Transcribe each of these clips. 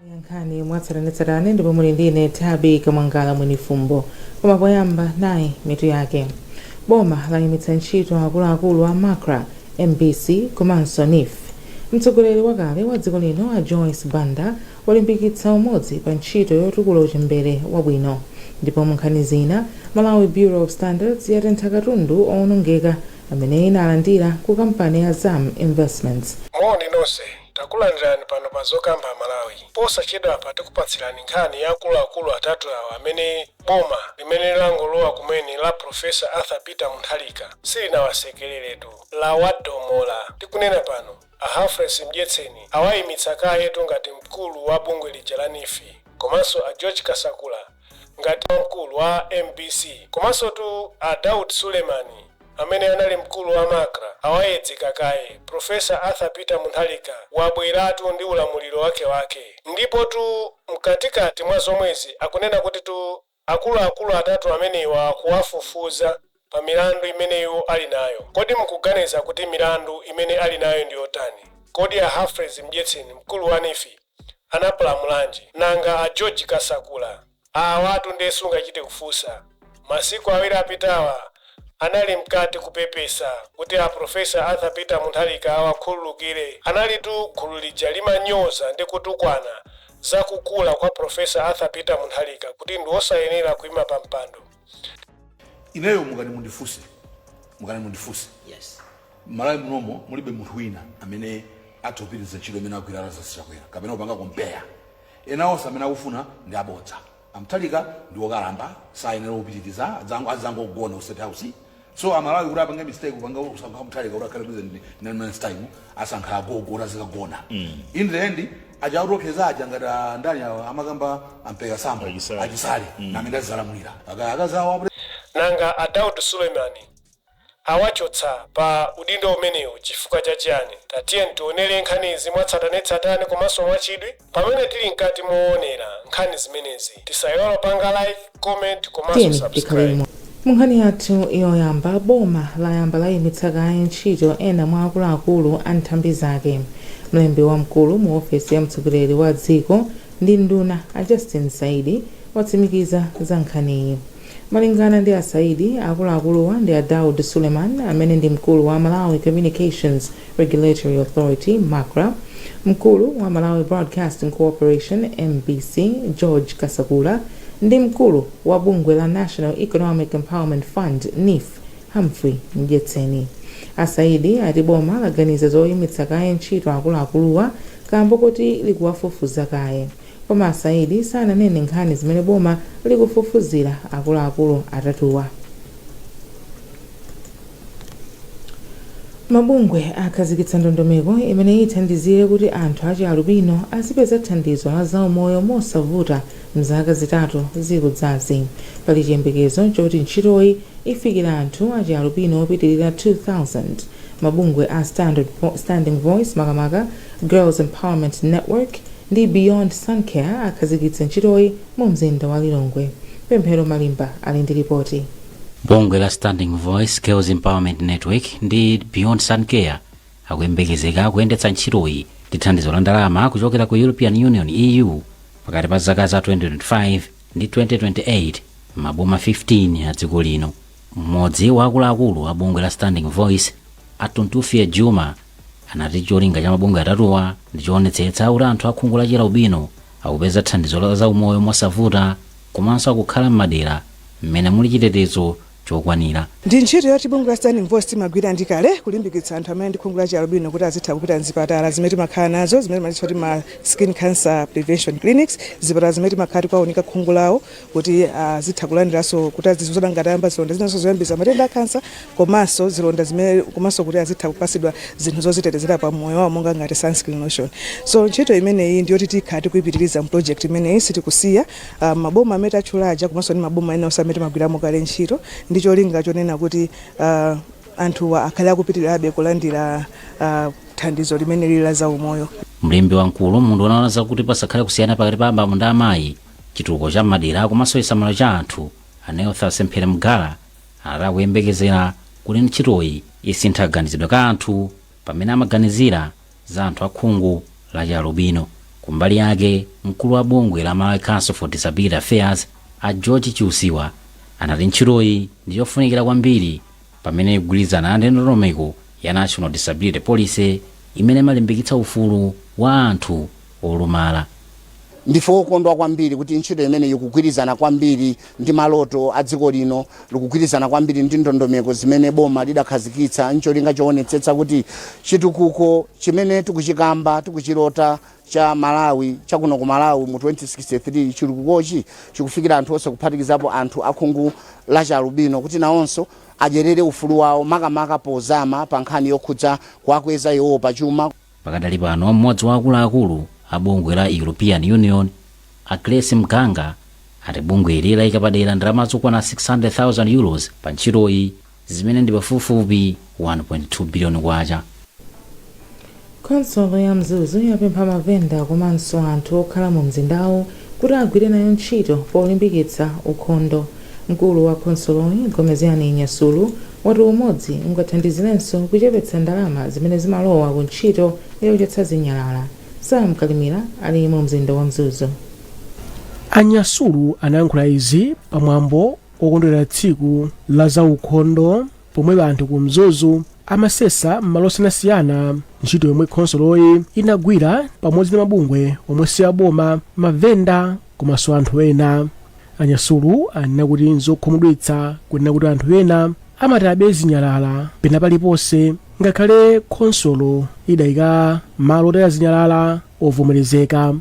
Nkhani mwatsatanetsatane ndipo muli ndine Tabi Kamwangala Mwenifumbo. Koma poyamba nayi mitu yake. Boma layimitsa ntchito akuluakulu a MACRA, MBC komanso NEEF. Mtsogoleri wakale wa dziko lino a Joyce Banda walimbikitsa umodzi pa ntchito yotukula uchembere wabwino. Ndipo mu nkhani zina, Malawi Bureau of Standards yatentha katundu owonongeka amene inalandira ku kampani ya Zam Investments. Moni nonse, takulandirani pano pa Zokamba Malawi. Posachedwapa tikupatsirani nkhani ya akuluakulu atatu awa amene boma limene langolowa kumene la Professor Arthur Peter Mutharika silinawasekereretu, lawadomola. Tikunena pano, a Humphrey Mdyetseni awayimitsa kayetu ngati mkulu wa bungwe lija la NEEF, komanso a George Kasakula ngati mkulu wa MBC, komanso tu a Daud Sulemani amene anali mkulu wa MACRA awayedzeka kaye. Professor Arthur Peter Mutharika wabweratu ndi ulamuliro wake, ndipo tu mkatikati mwa zomwezi akunena kuti tu akuluakulu atatu amenewa kuwafufuza pa milandu imeneyo ali nayo. Kodi mukuganiza kuti milandu imene ali nayo ndi yotani? Kodi a Humphrey Mdyetseni, mkulu wa NEEF, anapalamulanji? Nanga a George Kasakula awatu ndiye sungachite kufunsa. Masiku 2 apitawa anali mkati kupepesa kuti a Professor Arthur Peter Mutharika awakhululukire. Analitu gulu lija limanyoza ndi kutukwana za kukula kwa Professor Arthur Peter Mutharika kuti ndi osayenera kuima pa mpando. Ineyo mukani mundifunse, mukani mundifunse, Yes. Malawi munomo mulibe munthu wina amene atha kupitiriza ntchito imene agwira Lazarus Chakwera kapena kupanga compare. Ena onse amene akufuna ndi abodza. Amutharika ndi wokalamba, sayenera kupitiriza, adzangogona ku State House. So Amalawi kuti apange mistake kupanga kusankha Mutharika kuti akhale president in 9 months time, asankha agogo kuti azikagona. In the end aja akutokheza aja ngati ndani awa amakamba ampeka sambo. Achisale. Achisale namene azizalamulira akazawo. Nanga a Daud Sulemani awachotsa pa udindo umenewu chifukwa cha chiyani? Tatiye tionere nkhanizi mwatsatanetsatane komanso mwachidwi. Pamene tili mkati moonera nkhani zimenezi, tisayiwale panga like, comment komanso Tiyeni subscribe. tikhalemo. Mu nkhani yathu yoyamba, boma layamba layimitsa kaye ntchito ena mwa akuluakulu a nthambi zake. Mlembi wamkulu mu ofesi ya mtsogoleri wa dziko ndi nduna a Justin Saidi watsimikiza za nkhaniyi. Malingana ndi a Saidi, akuluakuluwa ndi a Daud Suleiman amene ndi mkulu wa Malawi Communications Regulatory Authority, MACRA, mkulu wa Malawi Broadcasting Corporation, MBC, George Kasakula, ndi mkulu wa bungwe la National Economic Empowerment Fund, NEEF, Humphrey Mdyetseni. Asaidi ati boma laganiza zoyimitsa kaye ntchito akuluakuluwa kamba kuti likuwafufuza kaye, koma Asaidi sananene nkhani zimene boma likufufuzira akuluakulu atatuwa. Mabungwe akhazikitsa ndondomeko imene ithandizire kuti anthu achi alubino azipeza thandizo la zaumoyo mosavuta mzaka 3 zikudzazi. Pali chiyembekezo choti ntchitoyi ifikira anthu achi alubino opitirira 2000. Mabungwe a Standing Voice, makamaka Girls Empowerment Network ndi Beyond Suncare, akhazikitsa ntchitoyi mu mzinda wa Lilongwe. Pemphero Malimba ali ndi ripoti. Bungwe la Standing Voice, Girls Empowerment Network ndi Beyond Suncare akuyembekezeka kuyendetsa ntchitoyi ndi thandizo la ndalama kuchokera ku European Union, EU, pakati pa zaka za 2025 ndi 2028 maboma 15 a dziko lino. Mmodzi wa akuluakulu a bungwe la Standing Voice, Atuntufie Juma, anati cholinga cha mabungwe atatuwa ndi choonetsetsa kuti anthu akhungu la chialubino akupeza thandizo la zaumoyo mosavuta komanso akukhala m'madera mmene muli chitetezo chokwanira. Ndi ntchito yoti bungwe la Standing Voice timagwira ndi kale, kulimbikitsa anthu amene ndi khungu la chialubino kuti azitha kupita mzipatala zimene timakhala nazo, zimene timazitcha kuti ma skin cancer prevention clinics, zipatala zimene timakhala tikawaunika khungu lawo kuti azitha kulandiranso, kuti azizoda ngati ayamba zilonda zinanso zoyambitsa matenda a kansa, komanso zilonda zimene, komanso kuti azitha kupasidwa zinthu zozitetezera pa moyo wawo monga ngati sunscreen lotion. So ntchito imeneyi ndiyoti tikhala tikuyipitiriza mu project imeneyi, sitikusiya maboma amene tatchula aja komanso ndi maboma ena onse amene timagwiramo kale ntchito, ndi cholinga chonena kuti anthuwa akhale akupitirirabe kulandira thandizo limene lili la zaumoyo. Mlembi wamkulu mu unduna woona zakuti pasakhale kusiyana pakati pa abambo ndi amayi, chitukuko cha madera komanso chisamaliro cha anthu, a Neltha Semphere Mgala, anati akuyembekezera kuti ntchitoyi isintha kaganizidwe ka anthu pamene amaganizira za anthu akhungu la chialubino. Kumbali yake, mkulu wa bungwe la Malawi Council for Disability Affairs, a George Chiusiwa, anati ntchitoyi ndi yofunikira kwambiri pamene ikugwirizana ndi ndondomeko ya National Disability Policy imene imalimbikitsa ufulu wa anthu olumala. Ndife wokondwa kwambiri kuti ntchito imene ikugwirizana kwambiri ndi maloto a dziko lino, likugwirizana kwambiri ndi ndondomeko zimene boma lidakhazikitsa ncholinga choonetsetsa kuti chitukuko chimene tikuchikamba, tikuchilota cha Malawi chakuno ku Malawi mu 2063, chitukukochi chikufikira anthu onse, kuphatikizapo anthu akhungu la chialubino, kuti nawonso adyerere ufulu wawo, makamaka pozama pa nkhani yokhudza kuwakweza iwowo pachuma. Pakadali pano, mmodzi wa akuluakulu a bungwe la European Union, a Grace Mganga, ati bungweli layika padera ndalama zokwana €600,000 pa ntchitoyi, zimene ndi pafupifupi 1.2 biliyoni kwacha. Khonsolo ya Mzuzu yapempha mavenda komanso anthu okhala mu mzindawu kuti agwire nayo ntchito polimbikitsa ukhondo. Mkulu wa khonsoloyi, Gomezgani Nyasulu, wati umodzi ungathandizirenso kuchepetsa ndalama zimene zimalowa ku ntchito yochotsa zinyalala. Sam Kalimira ali mu mzinda wa Mzuzu. Anyasulu anayankhula izi pamwambo okondwerera tsiku la zaukhondo, pomwe anthu ku Mzuzu amasesa m'malo osiyanasiyana ntchito yomwe khonsoloyi inagwira pamodzi ndi mabungwe omwe si aboma, mavenda komanso anthu ena. Anyasulu anena kuti nzokhumudwitsa kunena kuti anthu ena amatabe zinyalala pena paliponse, ngakhale khonsolo idayika malo otaya zinyalala ovomerezeka.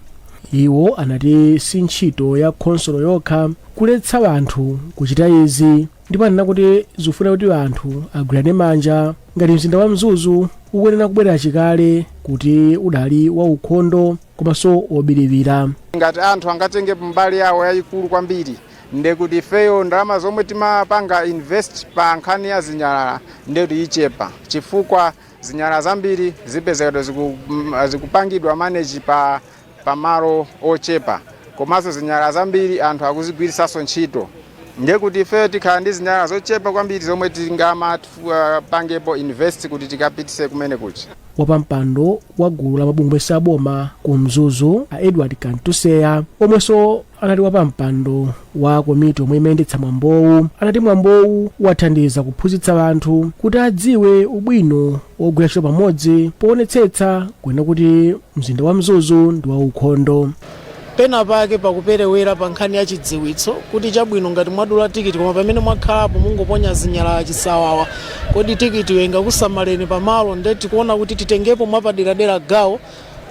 Iwo anati si ntchito ya khonsolo yokha kuletsa anthu kuchita izi, ndipo anena kuti zikufuna kuti anthu agwirane manja ngati mzinda wa Mzuzu ukuyenera kubwerera chikale kuti udali waukhondo komanso wobiriwira. Ngati anthu angatenge mbali yawo yayikulu kwambiri, ndekuti ifeyo ndalama zomwe timapanga invest pa nkhani ya zinyalala ndekuti ichepa, chifukwa zinyalala zambiri zipezeka zikupangidwa manage pa pamalo ochepa, komanso zinyalala zambiri anthu akuzigwiritsanso ntchito, ndekuti ifeyo tikhala ndi zinyalala zochepa kwambiri zomwe tingamapangepo invest kuti tikapitise kumene kuchi. Wapampando wa gulu la mabungwe saboma ku Mzuzu, a Edward Kantuseya, omwenso anali wapampando wa komiti omwe imayendetsa mwambowu, anati mwambowu wathandiza kuphunzitsa anthu kuti adziwe ubwino wogwira ntchito pamodzi poonetsetsa kuena kuti mzinda wa Mzuzu ndi waukhondo. Pena pake pakuperewera pa nkhani ya chidziwitso, kuti chabwino, ngati mwadula tikiti, koma pamene mwakhalapo mungoponya zinyalala chisawawa, kodi tikitiyo ingakusamaleni pamalo? Nde tikuona kuti titengepo mwapaderadera gawo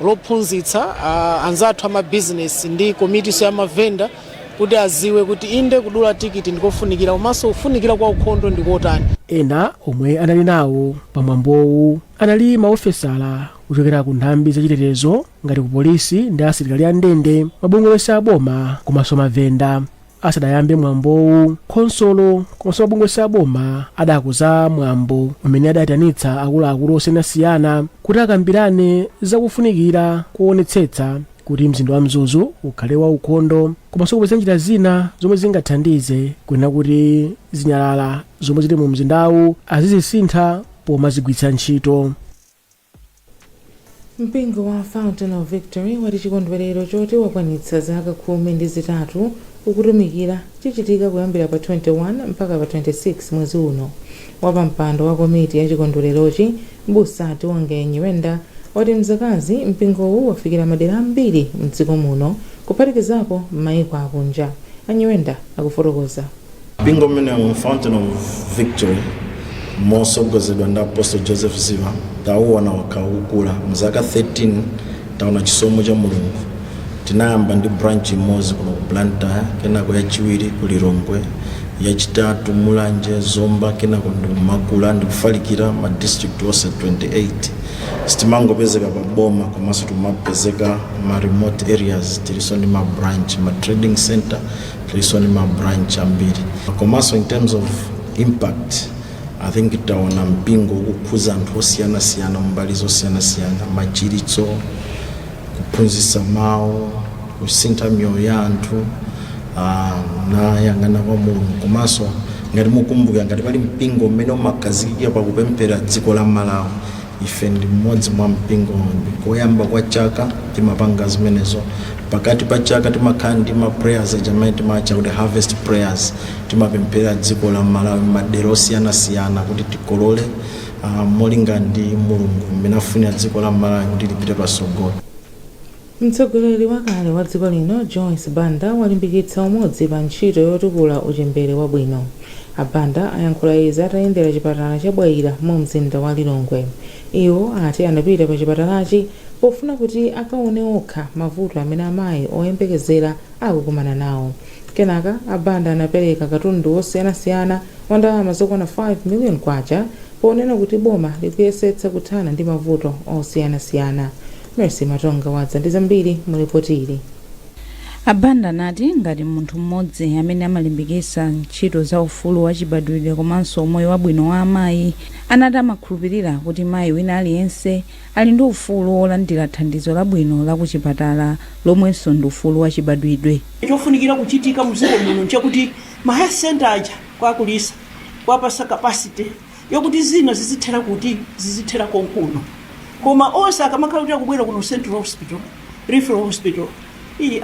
lophunzitsa anzathu amabizinesi ndi komitiso ya mavenda kuti aziwe kuti inde, kudula tikiti ndikofunikira, komanso kufunikira kwa ukhondo ndikotani. Ena omwe anali nawo pamwambowu anali maofesala kuchokera ku nthambi zachitetezo ngati ku polisi ndi asilikali a ndende, mabungwe onse aboma komanso mavenda. Asadayambe mwambowu, khonsolo komanso mabungwe onse aboma adakonza mwambo umene adayitanitsa akuluakulu osiyanasiyana kuti akambirane zakufunikira kuonetsetsa kuti mzinda wa Mzuzu ukhale waukhondo, komanso kupeza njira zina zomwe zingathandize kuena kuti zinyalala zomwe zili mu mzindawu azizisintha pomazigwiritsa ntchito. Mpingo wa Fountain of Victory wati chikondwerero choti wakwanitsa zaka 13 ukutumikira chichitika kuyambira pa 21 mpaka pa 26 mwezi uno. Wapampando wa komiti ya chikondwererochi, Mbusa Tiwonge Nyirenda, wati mzakazi mpingowu wafikira madera ambiri mdziko muno, kuphatikizapo m'mayiko akunja. Anyirenda akufotokoza. Mpingo umene wa Fountain of Victory, mosogozedwa ndi Apostle Joseph Ziba, tauona wakhala ukukula. Mzaka 13 taona chisomo cha Mulungu. Tinayamba ndi branch imodzi kuno ku Blantyre, kenako yachiwiri ku Lilongwe, yachitatu Mulanje, Zomba, kenako ndikumakula ndikufalikira ma district onse 28. Sitimangopezeka pa boma, komanso timapezeka ma remote areas. Tilinso ndi ma branch ma trading center, tilinso ndi ma branch ambiri. Komanso in terms of impact, I think taona mpingo ukukhuza anthu osiyanasiyana mbali zosiyanasiyana: machiritso, kuphunzitsa mawu, kusintha miyoyo ya anthu nayang'ana kwa Mulungu. Komanso ngati mukumbukira, ngati pali mpingo umene umakhazikika pakupemphera dziko la Malawi, Ife ndi mmodzi mwa mpingo. Koyamba kwa chaka timapanga zimenezo. Pakati pa chaka timakhala ndi ma prayers aja amene timatcha kuti harvest prayers. Timapemphera dziko la Malawi, madera osiyanasiyana, kuti tikolole molinga ndi Mulungu mmene afunira dziko la Malawi kuti lipite pasogolo. Mtsogoleri wakale wa dziko lino Joyce Banda walimbikitsa umodzi pa ntchito yotukula uchembere wabwino. Abanda ayankhula izi atayendera chipatala cha Bwaila mu mzinda wa Lilongwe. Iwo ati anapita pa chipatalachi pofuna kuti akaone okha mavuto amene amayi oyembekezera akukumana nawo. Kenaka Abanda anapereka katundu wosiyanasiyana wa ndalama zokwana 5 million kwacha, ponena kuti boma likuyesetsa kuthana ndi mavuto osiyanasiyana. Mercy Matonga wadza ndi zambiri mu ripoti ili. Abanda anati ngati munthu mmodzi amene amalimbikitsa ntchito za ufulu wachibadwidwe komanso umoyo wabwino wa amayi, anati amakhulupirira kuti mayi wina aliyense ali ndi ufulu wolandira thandizo labwino la kuchipatala, lomwenso ndi ufulu wachibadwidwe. Chofunikira kuchitika mdziko muno nchakuti ma health center aja kwakulisa, kwapasa capacity yokuti zina zizithera kuti zizithera konkuno, koma onse akamakhala kuti akubwera kuno Central Hospital, Referral Hospital, iyi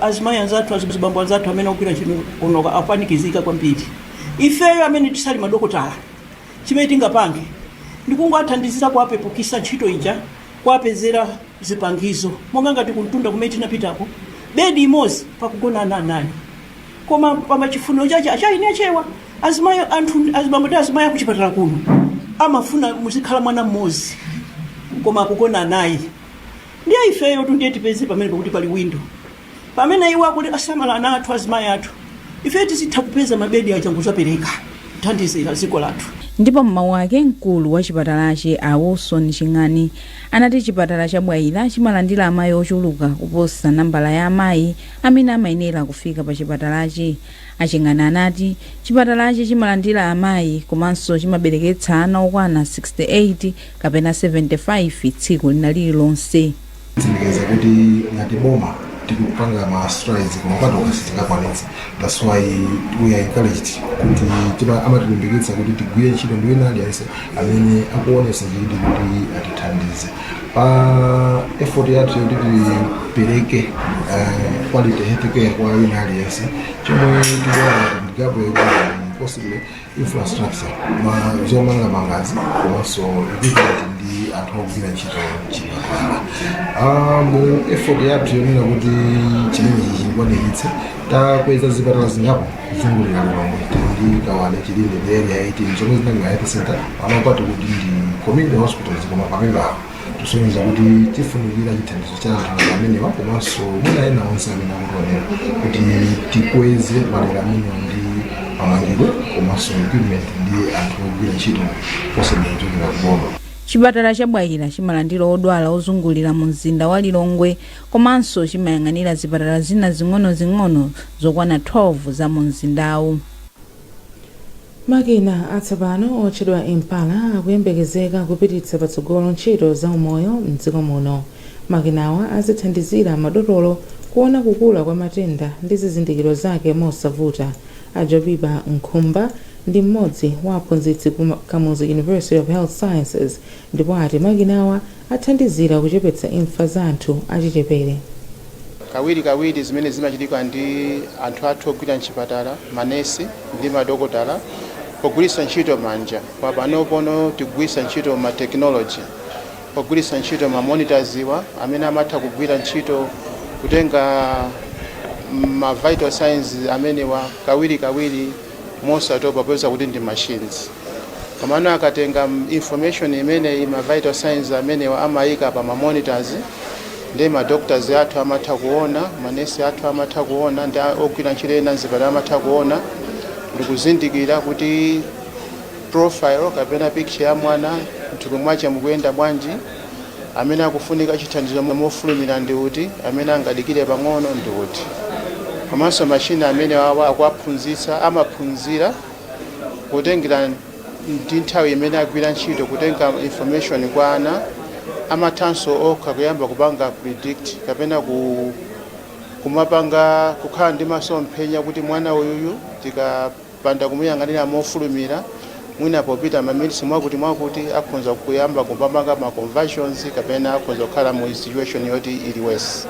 azimayi anzathu, azibambo anzathu amene akugwira ntchito kuno apanikizika kwambiri. Ifeyo amene tisali madokotala, chimene tingapange ndikungoathandizira kuwapepukisa ntchito ija, kuwapezera zipangizo, monga ngati kumtunda kumene tinapitako, bedi imodzi pakugona ana anayi, koma pama chifuniro chache achaine achewa azimayi, anthu azibambo ndi azimayi akuchipatala kuno amafuna muzikhala mwana mmodzi, koma akugona anayi. Ndiye ifeyo tundiye tipeze pamene pakuti pali window pamene iwo akuti asamala ana athu, azimayi athu, ife tizitha kupeza mabedi aja nguzapereka kuthandizira dziko lathu. Ndipo mmawu ake, mkulu wa chipatalachi a Wilson Ching'ani anati chipatala cha Bwaila chimalandira amayi ochuluka kuposa nambala ya amayi amene amayenera kufika pa chipatalachi. Aching'ani anati chipatalachi chimalandira amayi komanso chimabereketsa ana okwana 68 kapena 75 tsiku lina lililonse. Tsimikiza kuti ngati boma tikupanga ma strides, koma patokha sitingakwanitse. That's why we are encouraged kuti amatilimbikitsa kuti tigwire ntchito ndi wina aliyense amene akuonesa chidwi kuti atithandize pa effort yathu yoti tipereke quality health care kwa wina aliyense. Chomwe tikuona ngati ndi gap yaikulu ndi possibly infrastructure, ma zomangamangazi, komanso equipment ndi anthu ogwira ntchito mchipatala. Mu effort yathu yonena kuti chimenechi chikwaniritse, takweza zipatala zingapo kuzungulira Lilongwe. Tili ndi Kawane, Chilinde ndi Area 18, zomwe zinali ma health center, panopa tikuti ndi community hospitals, koma papepala kusonyeza kuti tifunikira chithandizo cha anthu amenewa komanso mwina ena onse amene akutionera kuti tikweze madera amenewa ndi mamangidwe komanso equipment ndi anthu ogwira ntchito, possibly kuchokera kuboma. Chipatala cha Bwaila chimalandira odwala ozungulira mu mzinda wa Lilongwe, komanso chimayang'anira zipatala zina zing'ono-zing'ono zokwana 12 za mu mzindawu. Makina atsopano otchedwa Impala akuyembekezeka kupititsa patsogolo ntchito za umoyo mdziko muno. Makinawa azithandizira madotolo kuona kukula kwa matenda ndi zizindikiro zake mosavuta. Ajobiba Nkhumba ndi mmodzi wa aphunzitsi ku Kamuzu University of Health Sciences, ndipo ati makinawa athandizira kuchepetsa imfa za anthu achichepere. Kawiri kawiri zimene zimachitika ndi anthu athu ogwira mchipatala, manesi ndi madokotala, pogwiritsa ntchito manja. Kwa panopono tikugwiritsa ntchito ma technology, pogwiritsa ntchito ma monitors iwa amene amatha kugwira ntchito kutenga ma vital signs amenewa kawiri kawiri mosatopa, popeza kuti ndi machines. Komano akatenga information imeneyi, ma vital signs amenewa, amayika pa ma monitors, ndi ma doctors athu amatha kuona, manesi athu amatha kuona, ndi ogwira ntchito ena mzipatala amatha kuona ndikuzindikira kuti profile kapena picture ya mwana mthupi mwache mukuyenda bwanji, amene akufunika chithandizo mofulumira ndi uti, amene angadikire pang'ono ndi uti. Komanso machine amene awa akuwaphunzitsa, amaphunzira kutengera ndi nthawi imene agwira ntchito kutenga information kwa ana. Amathanso okha kuyamba kupanga predict kapena kumapanga kukhala ndi masomphenya kuti mwana uyuyu tikapanda kumuyang'anira mofulumira Mwina popita maminitsi mwakuti mwakuti akhonza kuyamba kupanga ma convulsions kapena akhonza kukhala mu situation yoti ili worse.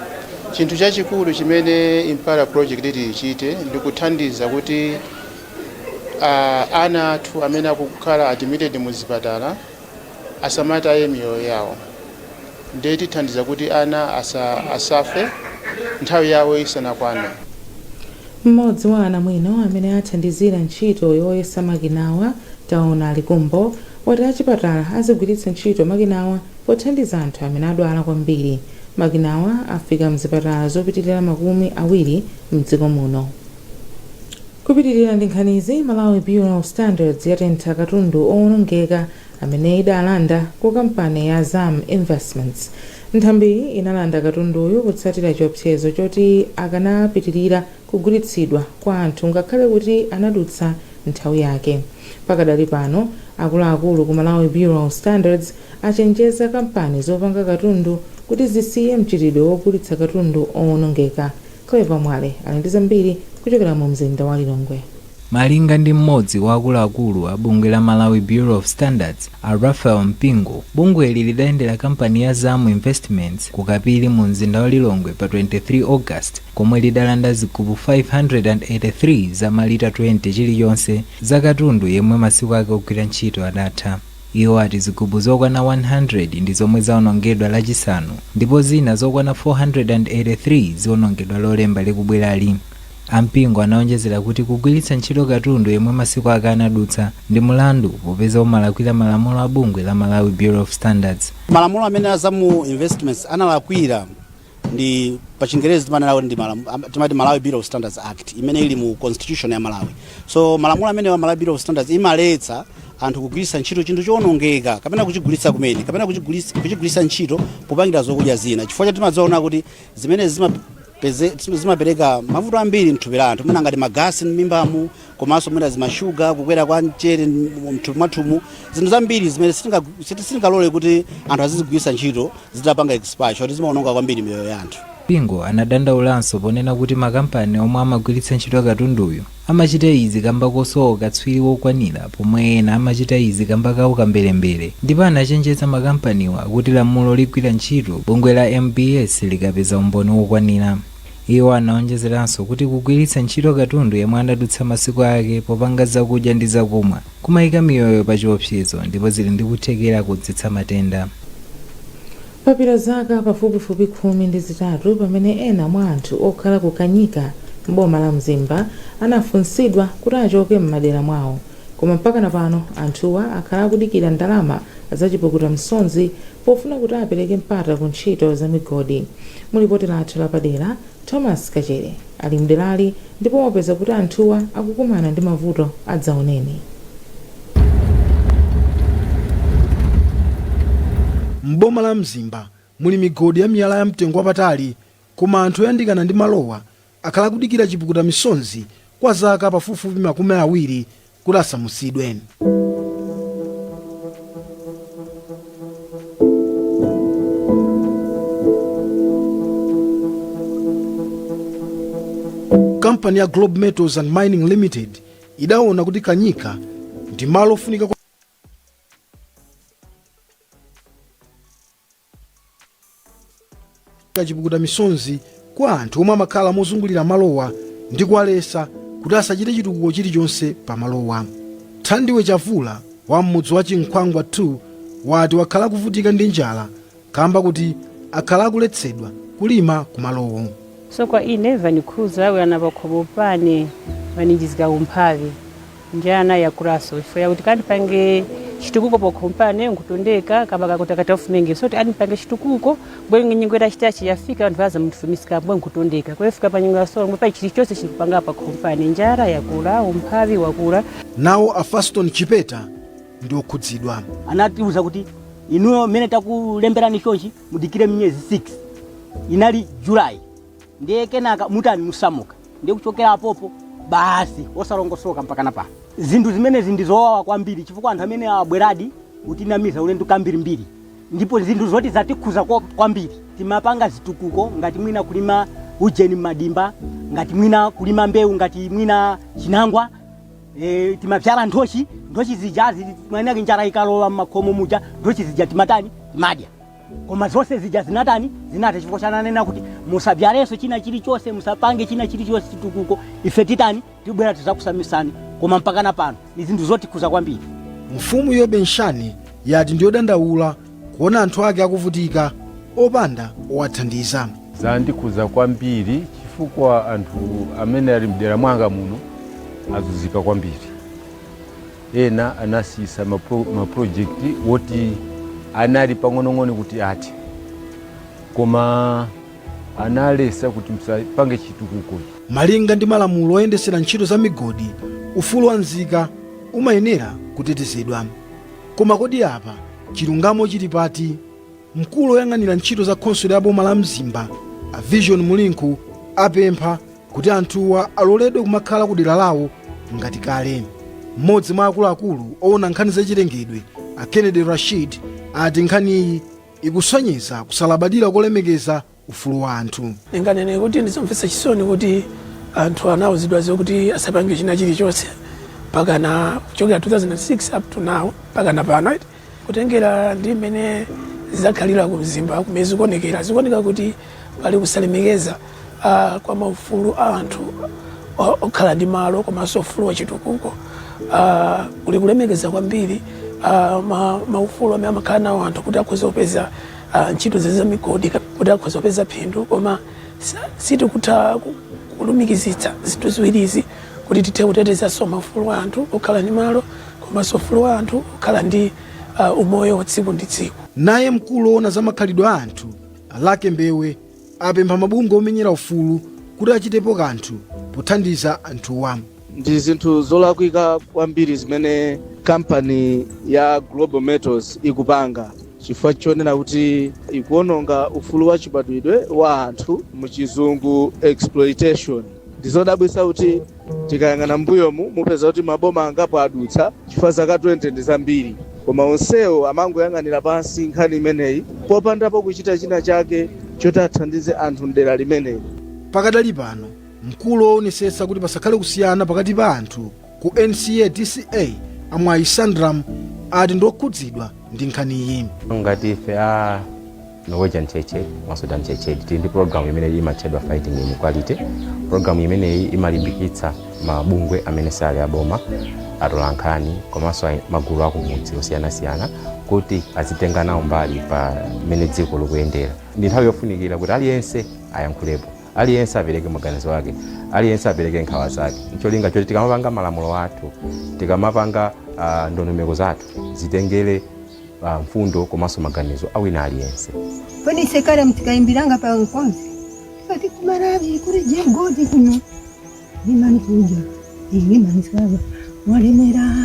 Chinthu chachikulu chimene Impala Project iti ichite ndi kuthandiza kuti ana athu amene akukhala admitted mu zipatala asamataye miyoyo yawo. Ndiye tithandiza kuti ana asafe nthawi yawo isanakwane. Mmodzi wa anamwino amene athandizira ntchito yoyesa makinawa, Taona Likumbo, wati achipatala azigwiritsa ntchito makinawa pothandiza anthu amene adwala kwambiri. Makinawa afika mzipatala zopitirira 20 mdziko muno. Kupitirira ndi nkhanizi, Malawi Bureau of Standards yatentha katundu owonongeka amene idalanda ku kampani ya Zam Investments. Nthambiyi inalanda katunduyu kutsatira chiopsezo choti akanapitirira kugulitsidwa kwa anthu ngakhale kuti anadutsa nthawi yake. Pakadali pano, akuluakulu ku Malawi Bureau of Standards achenjeza kampani zopanga katundu kuti zisiye mchitidwe wogulitsa katundu owonongeka. Clever Mwale ali ndi zambiri kuchokera mu mzinda wa Lilongwe. Malinga ndi mmodzi wa akuluakulu a bungwe la Malawi Bureau of Standards, a Raphael Mpingo, bungweli lidayendera kampani ya Zam Investments ku Kapiri mu mzinda wa Lilongwe pa 23 August komwe lidalanda zigubu 583 za malita 20 chilichonse za katundu yemwe masiku ake ogwira ntchito adatha. Iwo ati zigubu zokwana 100 ndi zomwe zaonongedwa Lachisanu ndipo zina zokwana 483 zionongedwa Lolemba likubwerali. A Mpingo anaonjezera kuti kugwiritsa ntchito katundu yemwe masiku ake anadutsa ndi mulandu popeza umalakwira malamulo a bungwe la Malawi Bureau of Standards. Malamulo amene a Zam Investments analakwira ndi pa Chingerezi timanena kuti ndi timati Malawi Bureau of Standards Act imene ili mu constitution ya Malawi. So malamulo amene wa Malawi Bureau of Standards imaletsa anthu kugwiritsa ntchito chinthu chowonongeka kapena kuchigulitsa kumene kapena kuchigwiritsa ntchito popangira zokudya zina, chifukwa choti timadzaona kuti zimene zimapereka mavuto ambiri mthupi la anthu, mwina ngati magasi m'mimbamu, komanso mwina zimashuga, kukwera kwa mchere mthupi mwathumu, zinthu zambiri zimene sitingalole kuti anthu azizigwiritsa ntchito zitapanga expire, choti zimaononga kwambiri miyoyo ya anthu. Mpingo anadandaulanso ponena kuti makampani omwe amagwiritsa ntchito katunduyu amachita izi kamba kosowa ukatswiri wokwanira, pomwe ena amachita izi kamba ka ukamberembere, ndipo anachenjeza makampaniwa kuti lamulo ligwira ntchito bungwe la MBS likapeza umboni wokwanira. Iwo anaonjezeranso kuti kugwiritsa ntchito katundu yemwe anadutsa masiku ake popanga zakudya ndi zakumwa kumayika miyoyo pa chiopsezo ndipo zili ndi kuthekera kudzetsa matenda. Papita zaka pafupifupi 13 pamene ena mwa anthu okhala ku Kanyika m'boma la Mzimba anafunsidwa kuti achoke m'madera mwawo. Koma mpakana pano anthuwa akhala akudikira ndalama za chipukuta msonzi pofuna kuti apereke mpata ku ntchito za migodi. Mu lipoti lathu lapadera, Thomas Kachere ali mderali ndipo wapeza kuti anthuwa akukumana ndi mavuto adzaoneni. M'boma la Mzimba muli migodi ya miyala ya mtengo wapatali, koma anthu oyandikana ndi malowa akhala akudikira chipukuta misonzi kwa zaka pafupifupi 20 kuti asamutsidwe. Kampani ya Globe Metals and Mining Limited idaona kuti Kanyika ndi malo ofunika chipukuta misonzi kwa anthu omwe amakhala mozungulira malowa ndi kuwaletsa kuti asachite chitukuko chilichonse pa malowa. Thandiwe Chavula wa m'mudzi wa Chinkhwangwa 2 wati wakhala akuvutika ndi njala kamba kuti akhala akuletsedwa kulima kumalowo. So kwa ine vanikhuza wena pakhomo pane vaninjizika umphawi, njala yakulaso chifukwa yakuti kandipange chitukuko pakhomo pane nkutondeka kamba kakuti akatafumenge, so ti andipange chitukuko bwe nyengo yachitachi yafika anthu aza mutifumisika bwe nkutondeka kwefika pa nyengo ya sola pa chilichonse chikupanga pakhomo pane, njala yakula, umphawi wakula. Nawo a Faston Chipeta ndi okhudzidwa. Anatiuza kuti inuyo mmene takulemberani chonchi mudikire miyezi 6, inali July, ndiye kenaka mutani musamuka. Ndiye kuchokera apopo basi osalongosoka mpaka napano. Zinthu zimenezi ndi zowawa kwambiri chifukwa anthu amene abweradi kutinamiza ulendo kambirimbiri, ndipo zinthu zoti zatikhuza kwambiri. Timapanga zitukuko ngati mwina kulima ujeni m'madimba, ngati mwina kulima mbewu, ngati mwina chinangwa. Timapyala nthochi, nthochi zija manake njala ikalowa mmakhomo muja, nthochi zija timatani, timadya. Koma zonse zija zinatani, zinatha chifukwa chananena kuti musabyalenso china chilichonse, musapange china chilichonse chitukuko, ife titani, tibwera tizakusamisani. Koma mpakana pano ni zinthu zotikhuza kwambiri. Mfumu Yobe Nshani yati ndiyodandaula kuona anthu ake akuvutika opanda owathandiza. Zandikhuza kwambiri chifukwa anthu amene ali mdera mwanga muno azunzika kwambiri. Ena anasisa maprojekti woti anali pang'onong'ono kuti ati, koma analesa kuti msapange chitukuko. Malinga ndi malamulo oyendesera ntchito za migodi, ufulu wa nzika umayenera kutetezedwa. Koma kodi apa chilungamo chili pati? Mkulu woyang'anira ntchito za khonsolo ya boma la Mzimba, a Vision Mulinkhu, apempha kuti anthuwa aloledwe kumakhala ku dera lawo ngati kale. Mmodzi mwa akuluakulu owona nkhani zachilengedwe, a Kennedy Rashid, ati nkhaniyi ikusonyeza kusalabadira kolemekeza ufulu wa anthu. Ndinganene kuti ndizomvetsa chisoni kuti anthu anawuzidwa zokuti asapange china chilichonse mpakana kuchokera 2006 up to now, mpakana pano, right? Kutengera ndi mmene zidakhalira ku Mzimba, kumene zikuoneka kuti pali kusalemekeza kwa maufulu a anthu okhala ndi malo komanso ufulu wa chitukuko. Kuli kulemekeza kwambiri maufulu amene amakhala nawo anthu kuti akhoza kupeza ntchito za migodi, kuti akhoza kupeza phindu, koma sitikutha kulumikizitsa zinthu ziwirizi kuti tithe kutetezanso maufulu a anthu okhala ndi malo komanso ufulu wa anthu okhala ndi umoyo wa tsiku ndi tsiku. Naye mkulu woona za makhalidwe a anthu, Alake Mbewe, apempha mabungwe omenyera ufulu kuti achitepo kanthu pothandiza anthuwa. Ndi zinthu zolakwika kwambiri zimene kampani ya Global Metals ikupanga, chifukwa chonena kuti ikuononga ufulu wa chibadwidwe wa anthu, muchizungu exploitation. Ndizodabwitsa kuti tikayang'ana mbuyomu mupeza kuti maboma angapo adutsa, chifukwa zaka 20 ndi zambiri, koma onsewo amangoyang'anira pansi nkhani imeneyi popandapo kuchita china chake choti athandize anthu mdera limeneli. Pakadali pano, mkulu woonetsetsa kuti pasakhale kusiyana pakati pa anthu ku NCA DCA, Amwayi Sandram, ati ndokhudzidwa ndi nkhaniyi. Ngati ife a Norwegian Church Aid, Sudan Church Aid, tili ndi program imene imatchedwa Fighting Inequality. Program imeneyi imalimbikitsa mabungwe amene sali aboma, atolankhani komanso magulu akumudzi osiyanasiyana kuti azitenga nawo mbali pa mmene dziko likuyendera. Ndi nthawi yofunikira kuti aliyense ayankhulepo, aliyense apereke maganizo ake, aliyense apereke nkhawa zake, ncholinga choti tikamapanga malamulo athu, tikamapanga ndondomeko zathu, zitengere mfundo komanso maganizo awina aliyense. Kodi sekale mtikayimbiranga pa nkonzi tikati kumaravi kuri jegodi kuno limani kuja limani walemera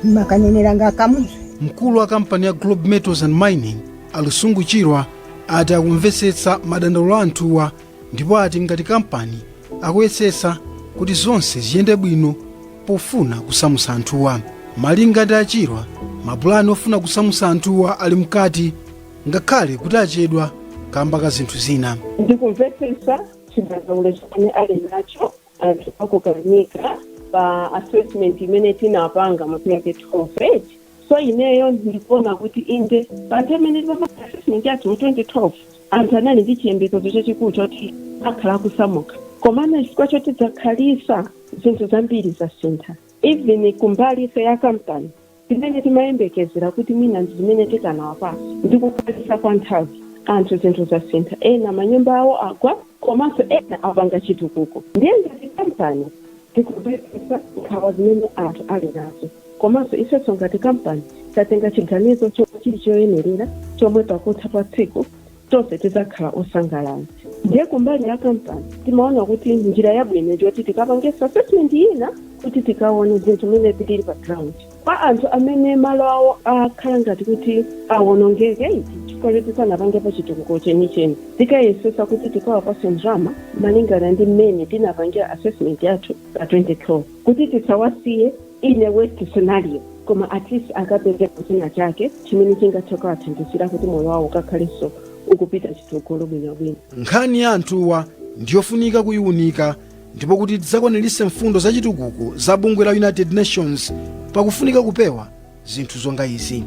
makaneneranga kamuzu. Mkulu wa kampani ya Globe Metals and Mining, Alusungu Chirwa, ati akumvetsetsa madandaulo a anthuwa ndipo ati ngati kampani akuyesetsa kuti zonse ziyende bwino pofuna kusamutsa anthuwa. Malinga ndi Achirwa, mapulani ofuna kusamutsa anthuwa ali mkati, ngakhale kuti achedwa kamba ka zinthu zina. Ndikumvetsetsa chidandaulo chimene ali nacho anthu akukanika pa assessment imene tinapanga mu 2012. So ineyo ndikuona kuti inde, pa nthawi imene timapanga assessment yathu mu 2012, anthu anali ndi chiyembekezo chachikulu choti akhala akusamuka, komano chifukwa choti zakhalisa zinthu zambiri zasintha, even kumbali ife ya kampani, zimene timayembekezera kuti mwina ndi zimene tikanawapasa, ndi kukhalisa kwa nthawi anthu zinthu zasintha. Ena manyumba awo agwa, komanso ena apanga chitukuko. Ndiye ngati kampani tikumvetsetsa nkhawa zimene anthu ali nazo, komanso ifenso ngati kampani tatenga chiganizo chomwe chili choyenerera, chomwe pakutha pa tsiku tonse tizakhala osangalala. Ndiye kumbali ya kampani timaona kuti njira yabwino ndiyoti tikapangenso assessment ina kuti tikaone zinthu zimene zilili pa ground kwa anthu amene malo awo akhala ngati kuti awonongeke iti chifukwa choti sanapangepo chitukuko chenicheni. Tikayesesa kuti tikawapase ndalama malingana ndi mmene tinapangira assessment yathu pa 2012, kuti tisawasiye in a worst scenario, koma at least akapeze china chake chimene chingathe kuwathandizira kuti moyo wawo ukakhalenso ukupita chitsogolo bwinobwino. Nkhani ya anthuwa ndiyofunika kuyiwunika. Ndipo kuti tidzakwaniritse mfundo zachitukuko za bungwe la United Nations, pakufunika kupewa zinthu zonga izi.